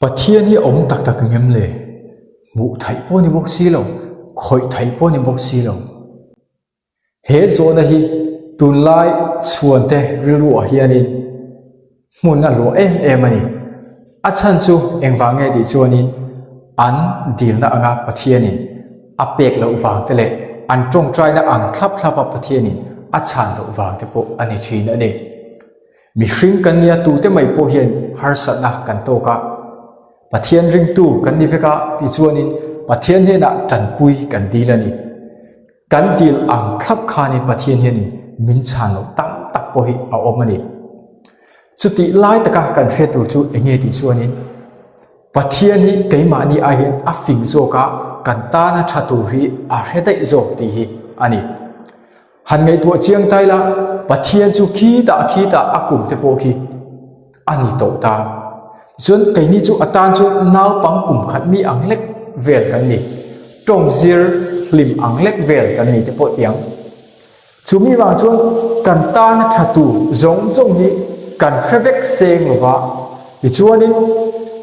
Pathian hi a awm tak tak ngem le? Hmuh theih pawh ni bawk si lo, khawih theih pawh ni bawk si lo. He zawhna hi tunlai chhuante rilruah hianin hmun a luah em em a ni. A chhan chu engvang nge tih chuanin an dilna anga Pathianin a pek loh vang te leh an tawngtaina ang thlap thlapa Pathianin a chhan loh vang te pawh a ni thin a ni. Mihring kan nia tute mai pawh hian harsatna kan tawk a, Pathian ringtu kan ni vek a tih chuanin Pathian hnenah tanpui kan dil a ni. Kan dil ang thlap khanin Pathian hianin min chhan loh tam tak pawh hi a awm a ni. Chutih lai taka kan hriat tur chu eng nge tih chuanin Pathian hi keimahni ai hian a fing zawk a, kan tana tha tur hi a hre daih zawk tih hi a ni. Han ngaihtuah chiang tai la, Pathian chu khitah khitah a kum te pawh khi a ni tawh ta. Tichuan keini chu a tan chuan naupang kum khat mi ang lek vel kan ni, tawng zir hlim ang lek vel kan ni te pawh tiang. Chumi vang chuan kan tana tha tur zawng zawng hi kan hre vek seng lo va, tichuanin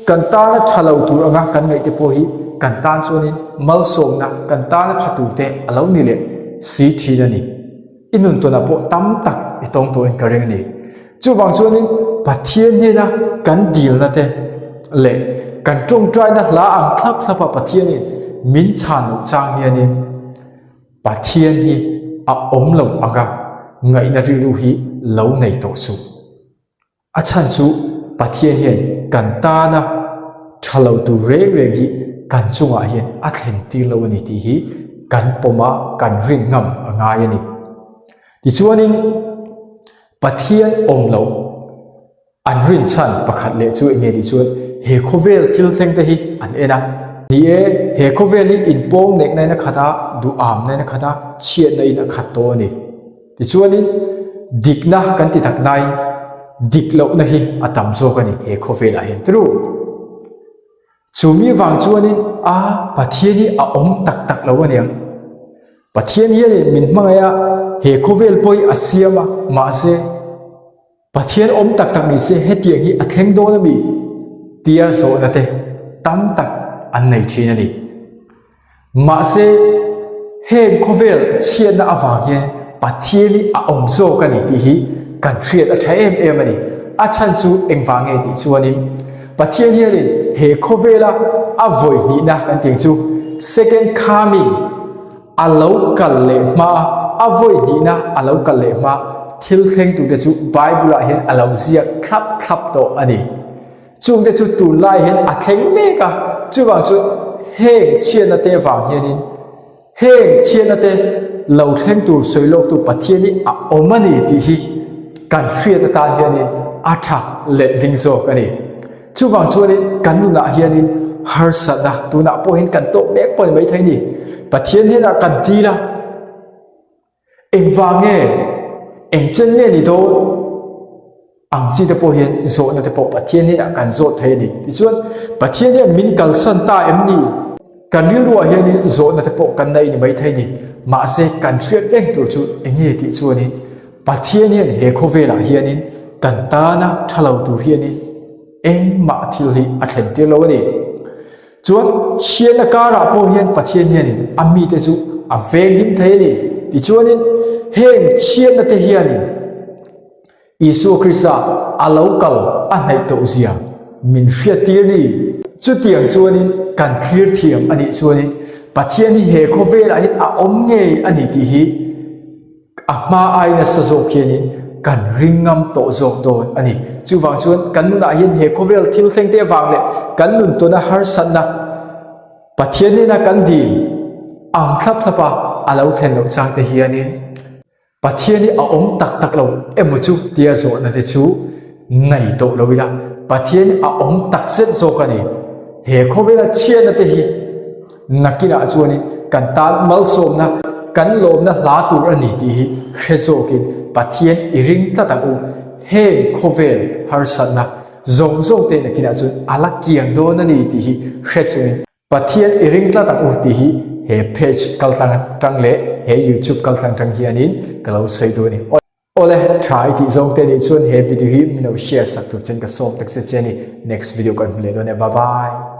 kan tana tha lo tur anga kan ngaih te pawh hi kan tan chuanin malsawmna kan tana tha tur te a lo ni leh si thin a ni. I nun tawnah pawh tam tak i tawng tawhin ka ring a ni. Chuvang chuanin Pathian hnena kan dilna te leh kan tawngtaina hla ang thlap thlapa Pathianin min chhan loh chang hianin Pathian hi a awm lo anga ngaihna rilru hi lo nei tawh suh. A chhan chu Pathian hian kan tana tha lo tur reng reng hi kan chungah hian a thlen tir lo a ni tih hi kan pawm a, kan rin ngam a ngai a ni. Tichuanin Pathian awm loh an rin chhan pakhat leh chu enge tih chuan he khawvel thil thleng te hi an en a. Ni e, he khawvel hi inpawng nekna in a khat a, duhamna in a khat a, chhiatna in a khat tawh a ni. Tichuanin dikna kan ti tak nain dik lohna hi a tam zawk a ni he khawvelah hian tru. Chumi vang chuanin a Pathian hi a awm tak tak lo a niang. Pathian hianin min hmangaih a, he khawvel pawh hi a siam a, mahse Pathian awm tak tak ni se hetiang hi a thleng dawn a mi tia zawhna te tam tak an nei thin a ni. Mahse, heng khawvel chhiatna avang hian Pathian hi a awm zawk a ni tih hi kan hriat a tha em em a ni. A chhan chu engvang nge tih chuanin Pathian hianin he khawvela a vawi hnihna kan tih ang chu second coming a lo kal leh hma a vawi hnihna a lo kal leh hma thil thleng turte chu Bible ah hian a lo ziak thlap thlap tawh a ni. Chungte chu tunlai hian a thleng mek a, chuvang chuan heng chhiatna te vang hianin heng chhiatna te lo thleng tur sawi lawktu Pathian hi a awm a ni tih hi kan hriat atan hianin a tha letling zawk a ni. Chuvang chuanin kan nunah hianin harsatna tunah pawh hian kan tawk mek pawh ni maithei a ni. Pathian hnenah kan dil a. Engvang nge? Engchen nge ni dawn? Ang chi te pawh hian zawhna te pawh Pathian hnenah kan zawh thei a ni. Tichuan, Pathian hian min kalsan ta em ni? Kan rilruah hianin zawhna te pawh kan nei ni mai thei ni. Mahse, kan hriat reng tur chu eng nge tih chuanin Pathian hian he khawvelah hianin kan tana tha lo tur hianin engmah thil hi a thlen tir lo a ni. Chuan chhiatna karah pawh hian Pathian hianin a mite chu a venghim thei a ni. Tichuanin heng chhiatna te hianin Isua Krista a lo kal a hnaih tawh zia min hriattir ni. Chutiang chuanin kan thlir thiam a nih chuanin Pathian hi he khawvelah hian a awm ngei a ni tih hi A hma ai nasa zawk hianin kan ring ngam tawh zawk dawn a ni. Chuvang chuan kan nunah hian he khawvel thil thleng te avang leh kan nun tawna harsatna Pathian nena kan dil ang thlap thlap a a lo thlen loh chang te hianin Pathian hi a awm tak tak lo emaw chu tia zawhna te chu nei tawh lo ila Pathian hi a awm tak zet zawk a ni. He khawvela chhiatna te hi Nakinah chuanin kan tan malsawmna, kan lawmna hla tur a ni tih hi hre zawkin Pathian i ring tlat ang u. Heng khawvel harsatna zawng zawng te nakinah chuan a la kiang dawn a ni tih hi hre chungin Pathian i ring tlat ang u tih hi he page kaltlang atang leh he youtube kaltlang atang hianin ka lo sawi duh a ni. Awle, tha i tih zawng te nih chuan he video hi min lo share sak tur chen ka sawm tak che che a ni. Next video kan hmu leh dawn e, bye bye.